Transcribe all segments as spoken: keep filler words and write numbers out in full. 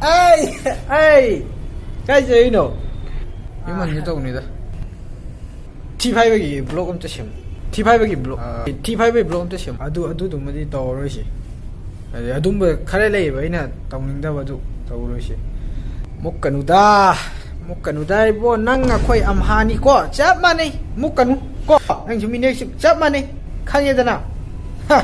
ꯑꯩ ꯑꯩ ꯀꯥꯏ ꯆꯠꯂꯤꯅꯣ? ꯌꯨꯝ ꯍꯟꯒꯦ ꯇꯧꯕꯅꯤꯗ꯫ ꯊꯤ ꯐꯥꯏꯕꯒꯤ ꯕ꯭ꯂꯣꯛ ꯑꯝꯇ ꯁꯦꯝꯃꯨ꯫ ꯊꯤ ꯐꯥꯏꯕꯒꯤ ꯕ꯭ꯂꯣꯛ꯫ ꯑꯥ꯫ ꯊꯤ ꯐꯥꯏꯕꯒꯤ ꯕ꯭ꯂꯣꯛ ꯑꯝꯇ ꯁꯦꯝꯃꯨ꯫ ꯑꯗꯨ ꯑꯗꯨꯗꯨꯃꯗꯤ ꯇꯧꯔꯔꯣꯏꯁꯦ꯫ ꯑꯗꯩ ꯑꯗꯨꯝꯕ ꯈꯔ ꯂꯩꯌꯦꯕ ꯑꯩꯅ ꯇꯧꯅꯤꯡꯗꯕ, ꯑꯗꯨ ꯇꯧꯔꯣꯏꯁꯦ꯫ ꯃꯨꯛꯀꯅꯨꯗ꯫ ꯃꯨꯛꯀꯅꯨꯗ ꯏꯕꯣ, ꯅꯪ ꯑꯩꯈꯣꯏ ꯑꯝꯍꯥꯅꯤꯀꯣ, ꯆꯞ ꯃꯥꯟꯅꯩ꯫ ꯃꯨꯛꯀꯅꯨ ꯀꯣ, ꯅꯪꯁꯨ ꯃꯤꯅꯦꯛꯁꯨ ꯆꯞ ꯃꯥꯟꯅꯩ, ꯈꯪꯉꯦꯗꯅ꯫ ꯍꯥ꯫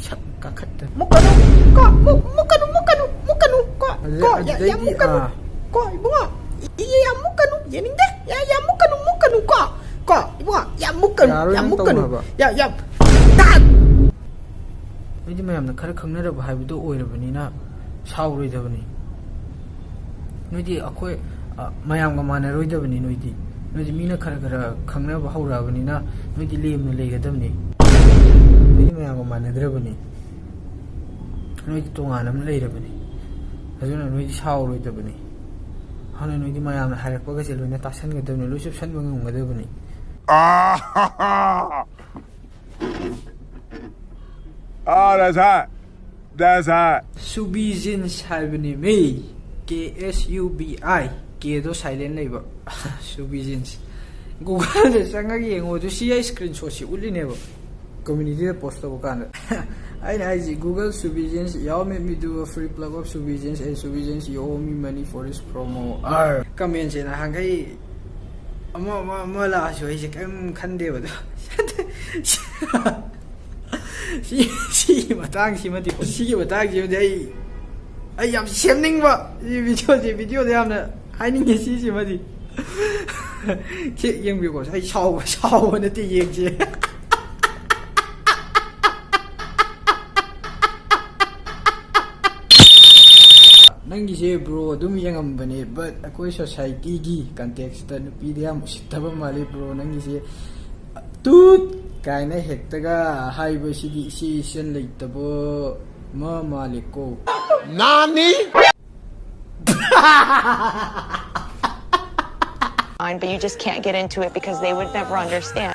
ꯁꯛ ꯀꯥꯈꯠꯇ꯫ ꯃꯨꯛꯀꯅꯨ ꯀꯣ, ꯃꯨꯛ- ꯃꯨꯛꯀꯅꯨ, ꯃꯨꯛꯀꯅꯨ, ꯃꯨꯛꯀꯅꯨ ꯀꯣ꯫ ꯑꯗꯨꯗꯩ- ꯀꯣ, ꯌꯥ- ꯌꯥꯝ ꯑꯗꯨꯗꯩꯗꯤ, ꯃꯨꯛꯀꯅꯨ꯫ ꯑꯥ꯫ ꯀꯣ ꯏꯕꯨꯡꯉꯣ, ꯏ- ꯏ- ꯌꯥꯝ ꯃꯨꯛꯀꯅꯨ, ꯌꯦꯡꯅꯤꯡꯗꯦ꯫ ꯌꯥ- ꯌꯥꯝ ꯃꯨꯛꯀꯅꯨ, ꯃꯨꯛꯀꯅꯨ ꯀꯣ꯫ ꯀꯣ ꯏꯕꯨꯡꯉꯣ, ꯌꯥꯝ ꯃꯨꯛꯀꯅꯨ꯫ ꯌꯥꯔꯣꯏ, ꯌꯥꯝ ꯅꯪ ꯃꯨꯛꯀꯅꯨ꯫ ꯇꯧꯅꯕ꯫ ꯌꯥ- ꯌꯥꯝ ꯅꯣꯏꯗꯤ ꯃꯌꯥꯝꯅ ꯈꯔ ꯈꯪꯅꯔꯕ ꯍꯥꯏꯕꯗꯣ ꯑꯣꯏꯔꯕꯅꯤꯅ ꯁꯥꯎꯔꯣꯏꯗꯕꯅꯤ꯫ ꯅꯣꯏꯗꯤ ꯑꯩꯈꯣꯏ, ꯑ, ꯃꯌꯥꯝꯒ ꯃꯥꯟꯅꯔꯣꯏꯗꯕꯅꯤ꯫ ꯅꯣꯏꯗꯤ, ꯅꯣꯏꯗꯤ ꯃꯤꯅ ꯈꯔ ꯈꯔ ꯈꯪꯅꯕ ꯍꯧꯔꯛꯑꯕꯅꯤꯅ ꯅꯣꯏꯗꯤ ꯂꯦꯝꯅ ꯂꯩꯒꯗꯕꯅꯤ꯫ ꯅꯣꯏꯗꯤ ꯃꯌꯥꯝꯒ ꯃꯥꯟꯅꯗ꯭ꯔꯕꯅꯤ꯫ ꯅꯣꯏꯗꯤ ꯇꯣꯉꯥꯟꯅ ꯑꯃ ꯂꯩꯔꯕꯅꯤ꯫ ꯑꯗꯨꯅ ꯅꯣꯏꯗꯤ ꯁꯥꯎꯔꯣꯏꯗꯕꯅꯤ꯫ ꯑꯗꯨꯅ ꯅꯣꯏꯗꯤ ꯃꯌꯥꯝꯅ ꯍꯥꯏꯔꯛꯄꯒꯁꯦ ꯂꯣꯏꯅ ꯇꯥꯁꯟꯒꯗꯕꯅꯤ, ꯂꯣꯏ ꯆꯨꯞꯁꯟꯕ ꯉꯝꯒꯗꯕꯅꯤ꯫ ꯑꯥ, ꯗꯁꯥ, ꯗꯁꯥ꯫ ꯁꯨꯕꯤ ꯖꯤꯟꯁ ꯍꯥꯏꯕꯅꯤ ꯃꯤ꯫ ꯀꯦ ꯑꯦꯁ ꯌꯨ ꯕꯤ ꯑꯥꯏ꯫ ꯀꯦꯗꯣ ꯁꯥꯏꯂꯦꯟ ꯂꯩꯕ꯫ ꯁꯨꯕꯤ ꯖꯤꯟꯁ꯫ ꯒꯨꯒꯜꯗ ꯆꯪꯉꯒ ꯌꯦꯡꯉꯣ꯫ ꯑꯗꯨ ꯁꯤ ꯑꯩ ꯁ꯭ꯀ꯭ꯔꯤꯟ ꯁꯣꯠꯁꯤ ꯎꯠꯂꯤꯅꯦꯕ꯫ ꯀꯝꯃ꯭ꯌꯨꯅꯤꯇꯤꯗ ꯄꯣꯁ ꯇꯧꯕ ꯀꯥꯟꯗ꯫ ꯑꯩꯅ ꯍꯥꯏꯁꯤ, "Google Subi Jeans, y'all made me do a free plug of Subi Jeans and Subi Jeans, you owe me money for this promo." ꯑꯥꯔ꯫ ꯀꯃꯦꯟꯁꯦ ꯅꯍꯥꯟꯈꯩ ꯑꯃ, ꯑꯃ, ꯑꯃ ꯂꯥꯛꯑꯁꯨ ꯑꯩꯁꯦ ꯀꯔꯤꯝ ꯈꯟꯗꯦꯕ ꯑꯗꯣ꯫ ꯁꯤ, ꯁꯤꯒꯤ ꯃꯇꯥꯡꯁꯤꯃꯗꯤ, ꯁꯤꯒꯤ ꯃꯇꯥꯡꯁꯤꯃꯗꯤ ꯑꯩ, ꯑꯩ ꯌꯥꯝ ꯁꯦꯝꯅꯤꯡꯕ꯫ ꯁꯤ ꯚꯤꯗꯤꯑꯣꯁꯦ, ꯚꯤꯗꯤꯑꯣꯗ ꯌꯥꯝꯅ ꯍꯥꯏꯅꯤꯡꯉꯦ ꯁꯤꯁꯤꯃꯗꯤ꯫ ꯁꯤ ꯌꯦꯡꯕꯤꯌꯨꯀꯣ꯫ ꯑꯩ ꯁꯥꯎꯕ, ꯁꯥꯎꯕ ꯅꯠꯇꯦ, ꯌꯦꯡꯁꯦ꯫ ꯅꯪꯒꯤꯁꯦ ꯕ꯭ꯔꯣ ꯑꯗꯨꯝ ꯌꯦꯡꯉꯝꯕꯅꯦ, but ꯑꯩꯈꯣꯏ ꯁꯣꯁꯥꯏꯇꯤꯒꯤ ꯀꯟꯇꯦꯛꯁꯇ ꯅꯨꯄꯤꯗ ꯌꯥꯝ ꯎꯁꯤꯠꯇꯕ ꯃꯥꯜꯂꯤ ꯕ꯭ꯔꯣ꯫ ꯅꯪꯒꯤꯁꯦ ꯇꯨꯠ ꯀꯥꯏꯅ ꯍꯦꯛꯇꯒ ꯍꯥꯏꯕꯁꯤꯗꯤ ꯏꯆꯦ ꯏꯆꯟ ꯂꯩꯇꯕ ꯑꯃ ꯃꯥꯜꯂꯦꯀꯣ꯫ ꯅꯥꯅꯤ? Fine, but you just can't get into it because they would never understand.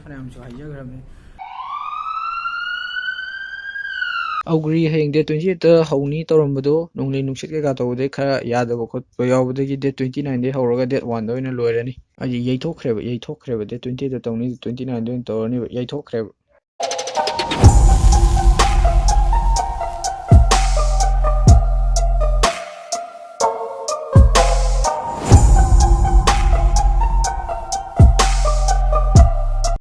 ꯐꯅꯌꯥꯝꯁꯨ ꯍꯥꯏꯖꯈ꯭ꯔꯕꯅꯤ꯫ ꯑꯧꯒ꯭ꯔꯤ ꯍꯌꯦꯡ ꯗꯦꯠ ꯇ꯭ꯋꯦꯟꯇꯤ ꯑꯩꯠꯇ ꯍꯧꯅꯤ ꯇꯧꯔꯝꯕꯗꯣ ꯅꯣꯡꯂꯩ ꯅꯨꯡꯁꯤꯠ ꯀꯩꯀꯥ ꯇꯧꯕꯗꯩ ꯈꯔ ꯌꯥꯗꯕ ꯈꯣꯠꯄ ꯌꯥꯎꯕꯗꯒꯤ ꯗꯦꯠ ꯇ꯭ꯋꯦꯟꯇꯤ ꯅꯥꯏꯟꯗꯩ ꯍꯧꯔꯒ ꯗꯦꯠ ꯋꯥꯟꯗ ꯑꯣꯏꯅ ꯂꯣꯏꯔꯅꯤ꯫ ꯍꯥꯏꯗꯤ ꯌꯩꯊꯣꯛꯈ꯭ꯔꯦꯕ, ꯌꯩꯊꯣꯛꯈ꯭ꯔꯦꯕ꯫ ꯗꯦꯠ ꯇ꯭ꯋꯦꯟꯇꯤ ꯑꯩꯠꯇ ꯇꯧꯅꯤ, ꯇ꯭ꯋꯦꯟꯇꯤ ꯅꯥꯏꯟꯗ ꯑꯣꯏꯅ ꯇꯧꯔꯅꯤꯕ, ꯌꯩꯊꯣꯛꯈ꯭ꯔꯦꯕ꯫